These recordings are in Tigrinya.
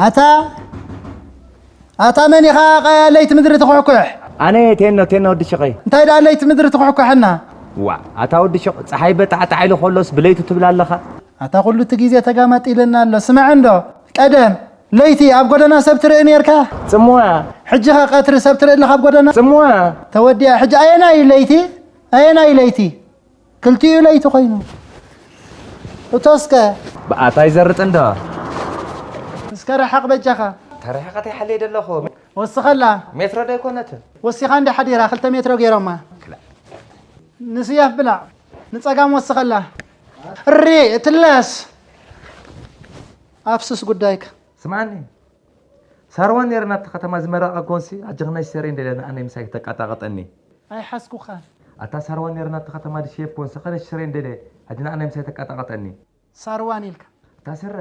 ኣታ ኣታ መን ኢኻ ቀያ ለይቲ ምድሪ ትኹሕኩሕ? ኣነ ቴኖ ቴኖ ወዲ ሽቐይ። እንታይ ደኣ ለይቲ ምድሪ ትኹሕኩሐና? ዋ ኣታ ወዲ ሽቕ፣ ፀሓይ በጣዕጣዕ ኢሉ ከሎስ ብለይቱ ትብል ኣለኻ? ኣታ ኩሉ እቲ ግዜ ተጋማጢልና ኣሎ። ስማዕ እንዶ፣ ቀደም ለይቲ ኣብ ጎደና ሰብ ትርኢ ነርካ? ጽምዋ። ሕጂ ኸ ቀትሪ ሰብ ትርኢ ኣለኻ ኣብ ጎደና? ጽምዋ። ተወዲኣ። ሕጂ ኣየናይ ለይቲ? ኣየናይ ለይቲ? ክልቲኡ ለይቲ ኮይኑ። እቶ እስከ። ብኣታይ ዘርጥ እንዶ? እስከ ረሓቕ በጃኻ። ተረሓቐት ይሓለይ ደለኹ። ወስኸላ። ሜትሮ ዶ ኣይኮነትን? ወሲኻ እንዲ ሓዲራ ክልተ ሜትሮ ገይሮማ። ክላ። ንስያፍ ብላዕ። ንጸጋም ወስኸላ። እሪ፣ እትለስ። ኣፍስስ ጉዳይካ። ስምዓኒ። ሳርዋን ነይረ ናብቲ ከተማ ዝመረቐ ኮንሲ፣ ኣጀኽናይ ሰሬ እንደለ ንኣነይ ምሳይ ተቃጣቀጠኒ። ኣይሓዝኩኻን። ኣታ ሳርዋን ነይረ ናብቲ ከተማ ድሽየፍ ኮንሲ፣ ኸነ ሽሬ እንደለ፣ ሕጂ ንኣነይ ምሳይ ተቃጣቀጠኒ። ሳርዋን ኢልካ። እታ ስረ።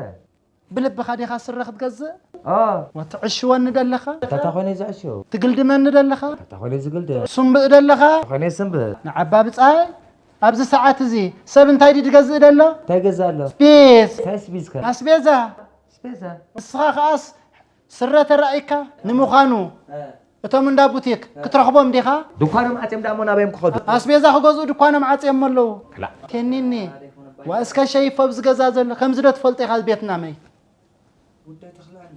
ብልብኻ ዲኻ ስረ ክትገዝእ? ኦ። ወትዕሽወኒ ደለኻ? ታታ ኾነ ዝዕሽው። ትግልድመኒ ደለኻ? ታታ ኾነ ዝግልደ። ሱምብእ ደለኻ? ኾነ ስምብእ። ንዓባ ብጻይ፣ ኣብዚ ሰዓት እዚ ሰብ እንታይ ድዩ ዝገዝእ ደሎ? እንታይ ገዝእ ኣሎ? ስፒስ። እንታይ ስፒስ ከ? ኣስቤዛ። ኣስቤዛ። ንስኻ ከኣስ ስረ ተራእይካ ንምዃኑ እ። እቶም እንዳ ቡቲክ እ። ክትረኽቦም ዲኻ? ድኳኖም ዓጽዮም ደኣ እሞ ናበዮም ክኸዱ? ኣስቤዛ ክገዝኡ ድኳኖም ዓጽዮም ኣለዉ። ክላእ። ቴኒኒ፣ ዋ እስከ ሸይፎ ኣብዚ ገዛ ዘሎ፣ ከምዚ ዶ ትፈልጦ ኢኻ ቤትና መይ? ጉዳይ ተኽላኒ።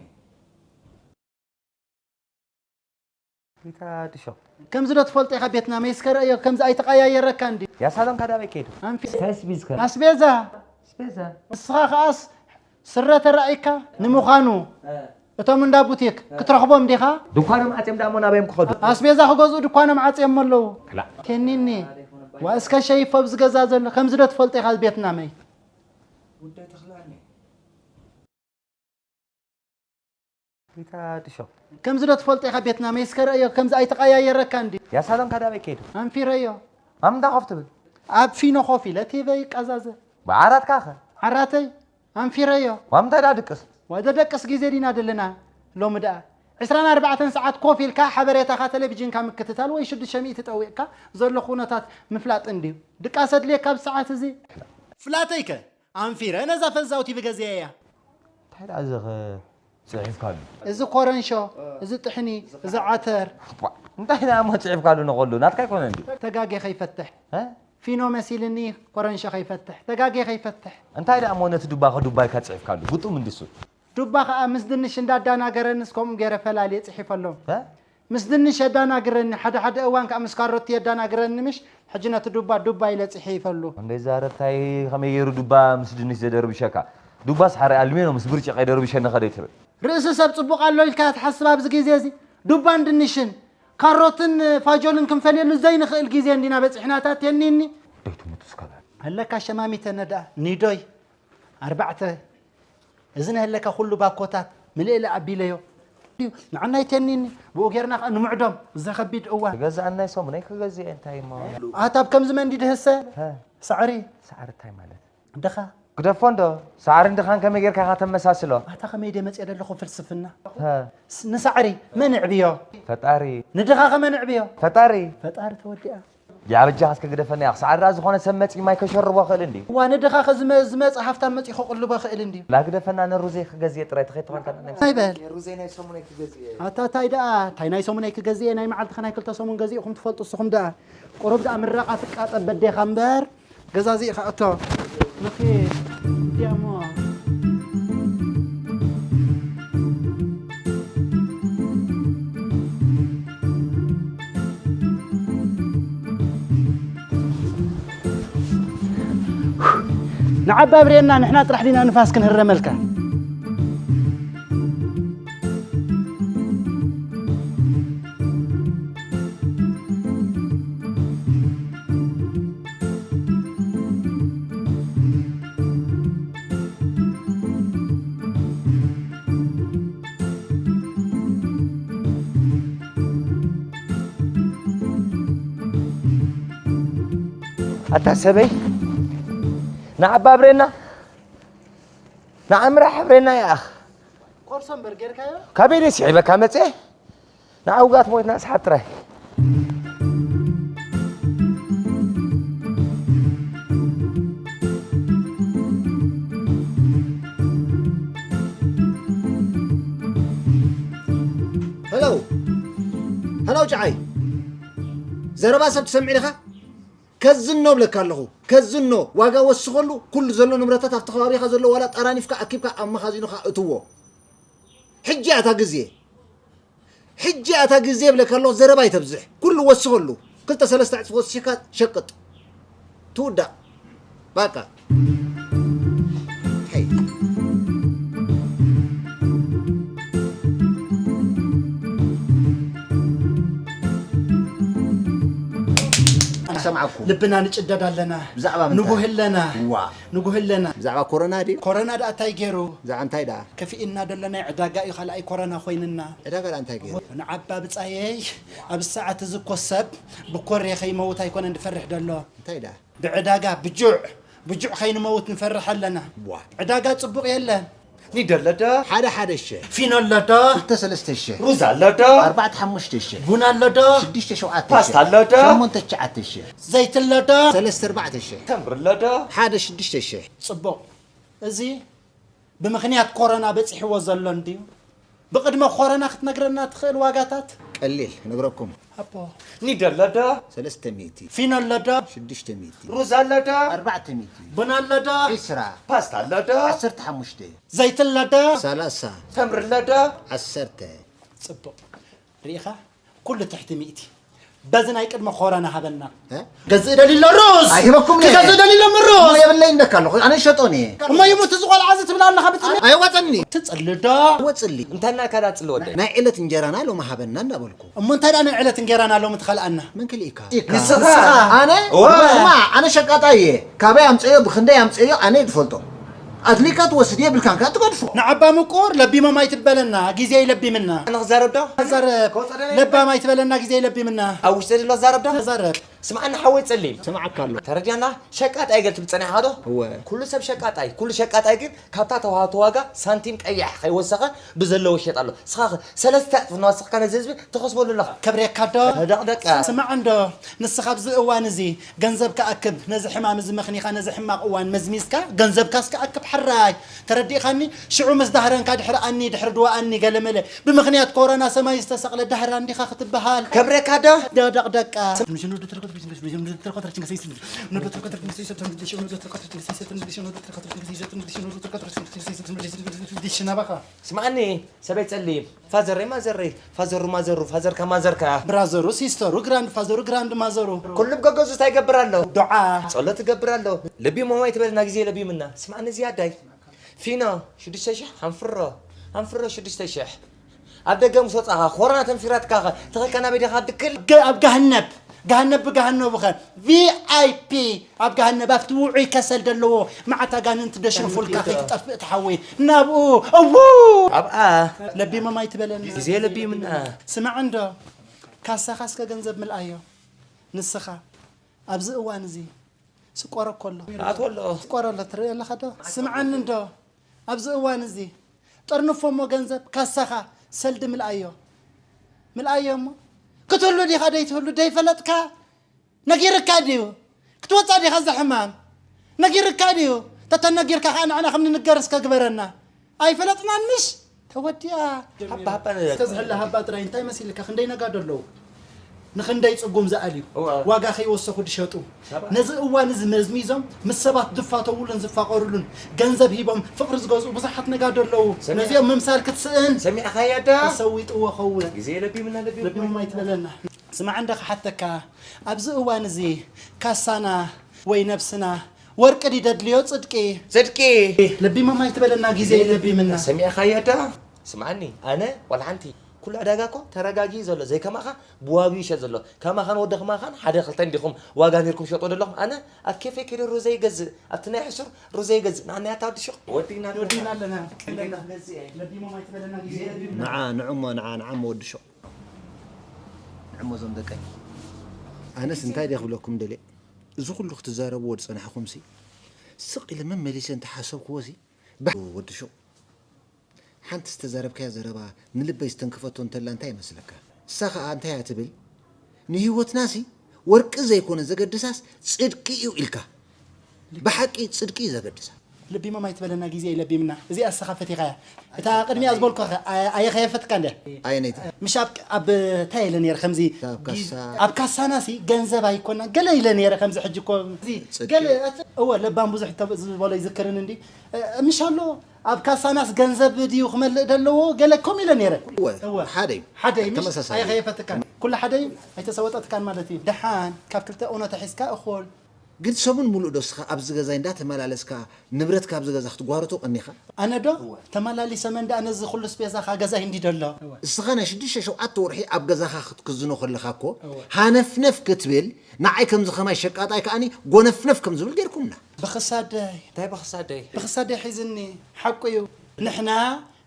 ጌታ ድሾ። ከምዚ ዶ ትፈልጦ ኢኻ ቤትና መይ እስከ ረእዮ፣ ከምዚ ኣይተቐያየረካ እንዲ። ያ ሳሎን ካዳ በይ ከይዱ? ኣንፊ-፣ እንታይ ስቢዝከ? ኣስቤዛ። ኣስቤዛ። ንስኻ ከኣስ ስረ ተራእይካ ንምዃኑ እ። እቶም እንዳ ቡቲክ እ። ክትረኽቦም ዲኻ? ድኳኖም ዓጽዮም ደኣ እሞ ናበዮም ክኸዱ? ኣስቤዛ ክገዝኡ ድኳኖም ዓጽዮም ኣለዉ። ክላእ። ቴኒኒ፣ ዋ እስከ ሸይፎ ኣብዚ ገዛ ዘሎ፣ ከምዚ ዶ ትፈልጦ ኢኻ ቤትና መይ? ጉዳይ ተኽላኒ። ጌታ ድሾ። ከምዚ ዶ ትፈልጦ ኢኻ ቤትና መይ እስከ ረእዮ፣ ከምዚ ኣይተቐያየረካ እንዲ። ያ ሳሎን ካዳ በይ ከይዱ? ኣንፊረዮ። ኣብ እንዳ ኮፍ ትብል? ኣብ ፊኖ ኮፍ ኢለ ቲቨ ይቀዛዘ። ብዓራትካ ኸ? ዓራተይ ኣንፊረዮ። ዋምንታይ ደኣ ድቅስ? ወደ ደቅስ ግዜ ዲና ደለና ሎሚ ደኣ። ዕስራን ኣርባዕተን ሰዓት ኮፍ ኢልካ ሓበሬታኻ ቴሌቪዥንካ ምክትታል ወይ ሽዱሽተ ሚእቲ ጠዊቕካ ዘሎ ኩነታት ምፍላጥ እንድዩ። ድቃስ ኣድልየካ ኣብዚ ሰዓት እዚ? ፍላተይከ? ኣንፊረ ነዛ ፈዛው ቲቪ ገዚኤያ። እንታይ ደኣ እዚ ኸ ጽሒፍካሉ? እዚ ኮረንሾ፣ እዚ ጥሕኒ፣ እዚ ዓተር። ቧ፣ እንታይ ደኣ እሞ ጽሒፍካሉ ንኸሉ? ናትካ ኣይኮነን ድዩ? ተጋጌ ከይፈትሕ። እ? ፊኖ መሲልኒ ኮረንሾ ከይፈትሕ። ተጋጌ ከይፈትሕ። እንታይ ደኣ እሞ ነቲ ዱባ ከ ዱባ ኢልካ ጽሒፍካሉ? ግጡም እንድሱ። ዱባ ኸኣ ምስ ድንሽ እንዳዳናገረንስ ከምኡ ገይረ ፈላልየ ጽሒፈሎም። እ? ምስ ድንሽ የዳናግረኒ፣ ሓደ ሓደ እዋን ከኣ ምስ ካሮቲ የዳናግረኒ ምሽ፣ ሕጂ ነቲ ዱባ ዱባ ኢለ ጽሒፈሉ። እንደ ዛረብታይ ከመይ ገይሩ ዱባ ምስ ድንሽ ዘደርብሸካ? ዱባስ ሓረ ኣልሜኖ ምስ ብርጭቕ የደርብሸኒ ከደይ ትብል? ርእሲ ሰብ ጽቡቕ ኣሎ ኢልካ ትሓስብ ኣብዚ ግዜ እዚ? ዱባን ድንሽን፣ ካሮትን ፋጆልን ክንፈልየሉ ዘይንኽእል ግዜ እንዲና በጺሕና ታቴኒኒ። ደይ ትሙት እስከ በል። ኣለካ ሸማሚተ ነዳ፣ ኒዶይ። ኣርባዕተ፣ እዚ ናይ ለካ ኩሉ ባኮታት ምልእለ ኣቢለዮ። ንዓናይ ቴኒኒ፣ ብኡ ጌርና ኸኣ ንምዕዶም፣ እዚ ኸቢድ እዋን። ክገዝእ ኣናይ ሰሙነይ ክገዝእ እየ፣ እንታይ እሞ? ኣታ ኣብ ከምዚ መንዲ ድህሰ? ሀ። ሳዕሪ። ሳዕሪ እንታይ ማለት? ድኻ። ግደፎ እንዶ፣ ሳዕርን ድኻን ከመይ ጌርካ ኢኻ ተመሳስሎ? ኣታ ከመይ ድየ መጽየ ደለኹ ፍልስፍና? ሀ። ስ-፣ ንሳዕሪ መን ይዕብዮ? ፈጣሪ። ንድኻ ከመን ይዕብዮ? ፈጣሪ። ፈጣሪ ተወዲኣ። ያ በጃኻ እስከ ግደፈኒ፣ ኣኽ ሰዓት ደኣ ዝኾነ ሰብ መጺኡ ማይ ከሸርቦ ክእል እንድዩ። እዋ፣ ንድኻ ከ ዝመ-፣ ዝመጽእ ሃፍታም መጺኡ ከቕልቦ ክእል እንድዩ። ላ ግደፈና፣ ንሩዘይ ክገዝእ ጥራይ፣ ተኸይድ ተኾንካ ናይ ናይ በል። ሩዘይ ናይ ሰሙነይ ክገዝእ እየ። ኣታ ታይ ደኣ፣ ታይ ናይ ሰሙነይ ክገዝእ እየ፣ ናይ መዓልቲ ከ ናይ ክልተ ሰሙን ገዚእኹም ትፈልጡ እስኹም ደኣ። ቁሩብ ደኣ ምረቓ ትቃጠ በዴኻ እምበር፣ ገዛዚእኻ እቶ። ንኺድ፣ እንድያሞ። ንዓባ ብሬና ንሕና ጥራሕ ዲና ንፋስ ክንህረመልካ? ኣታ ሰበይ፣ ንዓባ ብሬና፣ ንዓምራ ሕብሬና ይኣኽ። ቆርሶ እምበር ጌርካዮ? ካበይ ደስ ይሒበካ መጸ? ንዓውጋት ሞይትና ስሓት ጥራይ። ጭዓይ፣ ዘረባ ሰብ ትሰምዕ ዲኻ? ከዝኖ እብለካ ኣለኹ፣ ከዝኖ። ዋጋ ወስኸሉ። ኩሉ ዘሎ ንብረታት ኣብቲ ከባቢኻ ዘሎ ዋላ ጠራኒፍካ ኣኪብካ ኣብ መኻዚኖኻ እትዎ። ሕጂ እያ እታ ግዜ። ሕጂ እያ እታ ግዜ እብለካ ኣለኹ፣ ዘረባ ኣይተብዝሕ። ኩሉ ወስኸሉ። ክልተ ሰለስተ ዕጽፊ ወሲኽካ ሸቅጥ። ትውዳእ። ባቃ። ሄይ። ሰምዓኩም። ልብና ንጭደድ ኣለና። ብዛዕባ ምንታይ? ንጉህ ኣለና። ዋ። ንጉህ ኣለና። ብዛዕባ ኮሮና ድዩ? ኮሮና ደኣ እንታይ ገይሩ? ብዛዕባ እንታይ ደኣ? ከፊእና ደሎ ናይ ዕዳጋ እዩ፣ ካልኣይ ኮሮና ኮይንና። ዕዳጋ ደኣ እንታይ ገይሩ? ንዓባ ብጻየይ፣ ኣብ ሰዓት እዚ እኮ ሰብ ብኮሬ ከይመውት ኣይኮነን ዝፈርሕ ደሎ። እንታይ ደኣ? ብዕዳጋ ብጁዕ፣ ብጁዕ ከይንመውት ንፈርሕ ኣለና። ዋ። ዕዳጋ ጽቡቕ የለን። ኒዶ ኣሎ ዶ? ሓደ ሓደ ሸሕ። ፊኖ ኣሎ ዶ? ክልተ ሰለስተ ሸሕ። ሩዝ ኣሎ ዶ? ኣርባዕተ ሓሙሽተ ሸሕ። ቡን ኣሎ ዶ? ሽዱሽተ ሸውዓተ ሸሕ። ፓስታ ኣሎ ዶ? ሸሞንተ ትሽዓተ ሸሕ። ዘይቲ ኣሎ ዶ? ሰለስተ ኣርባዕተ ሸሕ። ተምሪ ኣሎ ዶ? ሓደ ሽዱሽተ ሸሕ። ጽቡቕ። እዚ ብምኽንያት ኮሮና በጺሕዎ ዘሎ እንድዩ። ብቕድመ ኮሮና ክትነግረና ትኽእል ዋጋታት? ቀሊል፣ እነግረኩም። ኣቦ። ኒዶ ኣሎ ዶ? ሰለስተ ሚእቲ። ፊኖ ኣሎ ዶ? ሽዱሽተ ሚእቲ። ሩዝ ኣሎ ዶ? ኣርባዕተ ሚእቲ። ቡን ኣሎ ዶ? ዒስራ። ፓስታ ኣሎ ዶ? ዓሰርተ ሓሙሽተ። ዘይቲ ኣሎ ዶ? ሰላሳ። ተምሪ ኣሎ ዶ? ዓሰርተ። ጽቡቕ። ርኢኻ? ኩሉ ትሕቲ ሚእቲ። በዚ ናይ ቅድመ ኮሮና ሃበና። እ? ገዝእ ደልዩ ኣሎ ሩዝ። ኣይህበኩም እየ። ክገዝእ ደልዩ ኣሎ ሩዝ። እሞ የብለይ እንደካ ኣለኹ። ኣነ ይሸጦን እየ። እሞ ይሙት እዚ ቆልዓ እዚ ትብል ኣለኻ ብጥሜት? ኣይዋፀኒ። ትፅሊ ዶ? ወፅሊ። እንታይ እናልካ ዳ ፅሊ ወደይ? ናይ ዕለት እንጀራና ሎሚ ሃበና እንዳበልኩ። እሞ እንታይ ደኣ ናይ ዕለት እንጀራና ሎሚ ትኸልኣና? መን ክልኢካ? ንስኻ። ኣነ? እዋ። ስማ፣ ኣነ ሸቃጣይ እየ። ካበይ ኣምፀዮ፣ ብክንደይ ኣምፀዮ፣ ኣነ እየ ዝፈልጦ። ኣድሊካ ትወስድ የብልካን፣ ከኣ ትገድፎ። ንዓባ ምቁር ለቢሞም ኣይትበለና፣ ግዜ ይለቢምና። ኣነ ክዛረብ ዶ? ተዛረብ። ከወፀ ደለይ? ለባም ኣይትበለና፣ ግዜ ይለቢምና። ኣብ ውሽጢ ዘሎ ክዛረብ ዶ? ተዛረብ። ስምዓኒ ሓወይ ጸሊም። ስምዓካ ኣሎ። ተረዲኣና? ሸቃጣይ ገል ትብል ጸኒሕካ ዶ? እወ። ኩሉ ሰብ ሸቃጣይ፣ ኩሉ ሸቃጣይ ግን ካብታ ተዋህቶ ዋጋ ሳንቲም ቀያሕ ከይወሰኸ ብዘለዎ ይሸጥ ኣሎ። ስኻ ኸ ሰለስተ ዕጽፊ እናወሰኽካ ነዚ ህዝቢ ትኸስበሉ ኣለኻ። ከብሬካ ዶ? ተደቕደቀ። ስማዕ እንዶ፣ ንስኻ ኣብዚ እዋን እዚ ገንዘብ ክኣክብ ነዚ ሕማም እዚ መኽኒኻ ነዚ ሕማቕ እዋን መዝሚዝካ ገንዘብካስ ክኣክብ ሕራይ። ተረዲእኻኒ? ሽዑ ምስ ዳህረንካ ድሕሪ ኣኒ ድሕሪ ድዋ ኣኒ ገለመለ ብምኽንያት ኮሮና ሰማይ ዝተሰቕለ ዳህራ እንዲኻ ክትበሃል። ከብሬካ ዶ? ደቕደቕ ደቃ። ሽናባኻ። ስማዕኒ ሰበይ ጸሊም፣ ፋዘረይ ማዘረይ፣ ፋዘሩ ማዘሩ፣ ፋዘርካ ማዘርካ። ብራዘሩ ሲስተሩ፣ ግራንድ ፋዘሩ፣ ግራንድ ማዘሩ። ኩሉ ብገገዙ እንታይ ይገብር ኣሎ? ዱዓ። ጸሎት ይገብር ኣሎ። ለቢሞም ኣይትበልና፣ ግዜ ለቢምና። ስማዕኒ ዝያዳይ። ፊኖ፣ ሽዱሽተ ሽሕ፣ ሃንፍሮ። ሃንፍሮ ሽዱሽተ ሽሕ። ኣብ ደገ ምስ ወጻኻ፣ ኮሮና ተንፊራትካ ኸ፣ ተኸልካ ናበይ ዲኻ ትክል? ገ-፣ ኣብ ጋህነብ፣ ጋህነብ ብጋህነቡ ኸ፣ ቪ ኣይ ፒ። ኣብ ገሃነብ ኣብቲ ውዑይ ከሰል ዘለዎ መዓት ኣጋንንቲ ደሽርፉልካ ከይትጠፍእ ትሓዊ ናብኡ። እዉ ኣብኣ ለቢሞም ኣይትበለኒ። ግዜ ለቢምና። ስማዕ እንዶ ካሳኻ እስከ ገንዘብ ምልኣዮ። ንስኻ ኣብዚ እዋን እዚ ስቆሮ እኮ ኣሎ። ኣትወሎ። ስቆሮ ኣሎ ትርኢ ኣለኻ ዶ? ስምዓኒ እንዶ ኣብዚ እዋን እዚ ጠርንፎ እሞ ገንዘብ ካሳኻ ሰልዲ ምልኣዮ። ምልኣዮ እሞ ክትህሉ ዲኻ ደይትህሉ ደይፈለጥካ ነጊርካ ድዩ? ክትወጻ ዲኻ እዚ ሕማም? ነጊርካ ድዩ? ተተነጊርካ ኸኣ ንዓና ከም ንንገር እስከ ግበረና። ኣይፈለጥናን ምሽ? ተወዲኣ። ሃባ፣ ሃባ ንደል። እስከ ዝሕለ ሃባ ጥራይ እንታይ መሲልካ? ክንደይ ነጋዶ ኣለዉ? ንኽንደይ ጽጉም ዝኣልዩ? እዋ። ዋጋ ከይወሰኹ ድሸጡ። ሃባ። ነዚ እዋን እዚ መዝሚዞም ምስ ሰባት ዝፋተውሉን ዝፋቐሩሉን ገንዘብ ሂቦም ፍቕሪ ዝገዝኡ ብዙሓት ነጋዶ ኣለዉ። ሰሚዕ-፣ ነዚኦም ምምሳል ክትስእን ሰሚዕኻያ ዳ? ተሰዊጥዎ ኸውን። ግዜ ለቢምና፣ ለቢምና። ለቢሞም ኣይትበለና። ስማዕ እንደ ክሓተካ፣ ኣብዚ እዋን እዚ ካሳና ወይ ነብስና ወርቂ ድዩ ደድልዮ ጽድቂ? ጽድቂ። ለቢሞም ኣይትበለና፣ ግዜ ለቢምና። ሰሚዕኻዮ ዳ? ስምዓኒ፣ ኣነ ዋላ ሓንቲ፣ ኩሉ ዕዳጋ እኮ ተረጋጊኡ ዘሎ፣ ዘይከማኻ ብዋግኡ ይሸጥ ዘሎ። ከማኻን ወዲ ከማኻን ሓደ ክልተ እንዲኹም ዋጋ ኔርኩም ሸጦ ዘለኹም። ኣነ ኣብ ኬፌ ከይደ ሩዘይ ይገዝእ፣ ኣብቲ ናይ ሕሱር ሩዘይ ይገዝእ። ንዓና ያታ ወዲ ሹቕ። ወዲና ወዲና ኣለና። ኣለና። ለቢሞም ኣይትበለና፣ ግዜ ለቢምና። ንዓ፣ ንዕሞ፣ ንዓ፣ ንዓሞ ወዲ ሹቕ። ንዕሞ እዞም ደቀይ። ኣነስ እንታይ ድየ ክብለኩም ደልየ? እዚ ኩሉ ክትዛረብዎ ዝጸናሕኩምሲ፣ ስቕ ኢለ መመሊሰ እንተሓሰብክዎሲ፣ ባህ ወዲ ሹቕ። ሓንቲ ዝተዛረብካያ ዘረባ ንልበይ ዝተንከፈቶ እንተላ እንታይ ይመስለካ? እሳ ኸኣ እንታይ እያ ትብል? ንህይወትናሲ ወርቂ ዘይኮነ ዘገድሳስ ጽድቂ እዩ ኢልካ። ብሓቂ ጽድቂ እዩ ዘገድሳ። ለቢሞም ኣይትበለና፣ ግዜ ይለቢምና። እዚኣ እስኻ ፈቲኻያ። እታ ቅድሚኣ ዝበልኩኻ ኣየ ከየፈትካ እንደ ኣየነይቲ ምሽ ኣብ ኣብ እንታይ ኢለ ነይረ ከምዚ ኣብ ካሳ። ኣብ ካሳናሲ ገንዘብ ኣይኮና ገለ ኢለ ነይረ ከምዚ ሕጂ እኮ እዚ ጽድቂ። ገለ እወ ለባም ብዙሕ ተብ- ዝበሎ ይዝክርን እንዲ ምሽ ኣሎ ኣብ ካሳናስ ገንዘብ ድዩ ክመልእ ደለዎ ገለ ከም ኢለ ነይረ እወ ሓደ እዩ። ሓደ እዩ ምሽ ተመሳሳሊ። ኣየ ከየፈትካ ኩሉ ሓደ እዩ ኣይተሰወጠትካን ማለት እዩ ደሓን ካብ ክልተ እውነተ ሒዝካ እኹል ግን ሰሙን ሙሉእ ዶ እስኻ ኣብዚ ገዛይ እንዳተመላለስካ ንብረት ካብዚ ገዛ ክትጓርቶ ቀኒኻ? ኣነ ዶ ተመላሊሰ መን ደኣ ነዚ ኩሉ ስፔዛኻ ገዛ ሂንዲ ደሎ እስኻ ናይ ሽዱሽተ ሸውዓተ ወርሒ ኣብ ገዛኻ ክትክዝኖ ከለኻ እኮ ሃነፍነፍ ክትብል ንዓይ ከምዚ ከማይ ሸቃጣይ ከኣኒ ጎነፍነፍ ከም ዝብል ጌርኩምና። ብኽሳደይ እንታይ ብኽሳደይ ብኽሳደይ ሒዝኒ ሓቁ እዩ ንሕና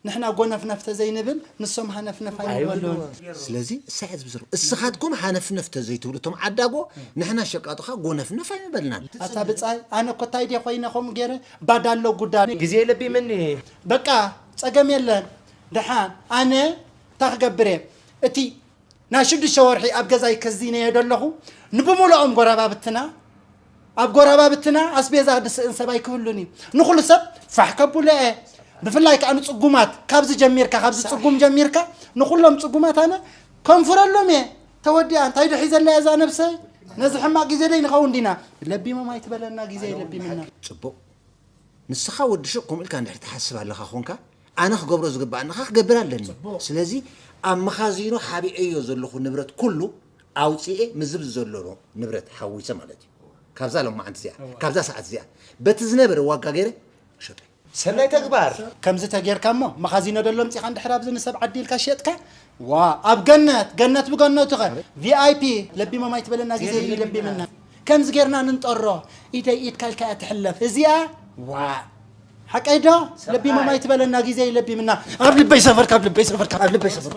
ንሕና ጎነፍነፍ ተዘይንብል ንሶም ሃነፍነፍ ኣይበሉን ስለዚ እሳያት ብዝሩ እስኻትኩም ሃነፍነፍ ተዘይትብሉ እቶም ዓዳጎ ንሕና ሸቃጥኻ ጎነፍነፍ ኣይምበልናን። ኣታ ብጻይ ኣነ እኮ እንታይ ድየ ኮይነ ከምኡ ገይረ ባዳ ኣሎ ጉዳ ግዜ ለቢምኒ በቃ ጸገም የለን ደሓን ኣነ እንታይ ክገብር እየ እቲ ናይ ሽዱሽተ ወርሒ ኣብ ገዛይ ከዚነዮ ደለኹ ንብምልኦም ጎረባብትና ኣብ ጎረባብትና ኣስቤዛ ድስእን ሰብ ኣይክህሉን እዩ ንኹሉ ሰብ ፋሕ ከብሎ እየ ብፍላይ ከዓ ንፅጉማት ካብዚ ጀሚርካ ካብዚ ፅጉም ጀሚርካ ንኹሎም ፅጉማት ኣነ ከንፍረሎም እየ ተወዲኣ እንታይ ድሒ ዘላ እዛ ነብሰ ነዚ ሕማቅ ግዜ ደይ ንኸውን ዲና ለቢሞም ኣይትበለና ግዜ ለቢምና ጽቡቕ ንስኻ ወዲ ሹቕ ከምኡ ኢልካ እንድሕር ትሓስብ ኣለኻ ኾንካ ኣነ ክገብሮ ዝግባኣኒ ኸዓ ክገብር ኣለኒ ስለዚ ኣብ መኻዚኖ ሓቢኤዮ ዘለኹ ንብረት ኩሉ ኣውፅኤ ምዝብ ዘሎ ንብረት ሓዊሰ ማለት እዩ ካብዛ ሎማዓንቲ እዚኣ ካብዛ ሰዓት እዚኣ በቲ ዝነበረ ዋጋ ገይረ ሸጠ ሰናይ ተግባር ከምዚ ተጌርካ እሞ መኻዚኖ ደሎ ምፂኻ እንድሕር ኣብዚ ንሰብ ዓዲ ኢልካ ሸጥካ ዋ ኣብ ገነት ገነት ብገነቱ ኸ ቪኣይፒ ለቢሞም ኣይትበለና ግዜ እዩ ለቢምና ከምዚ ጌርና ንንጠሮ ኢደይ ኢድካ ኢልካ እያ ትሕለፍ እዚኣ ዋ ሓቀይ ዶ ለቢሞም ኣይትበለና ግዜ እዩ ለቢምና ኣብ ልበይ ሰፈር ካብ ልበይ ሰፈር ካብ ልበይ ሰፈር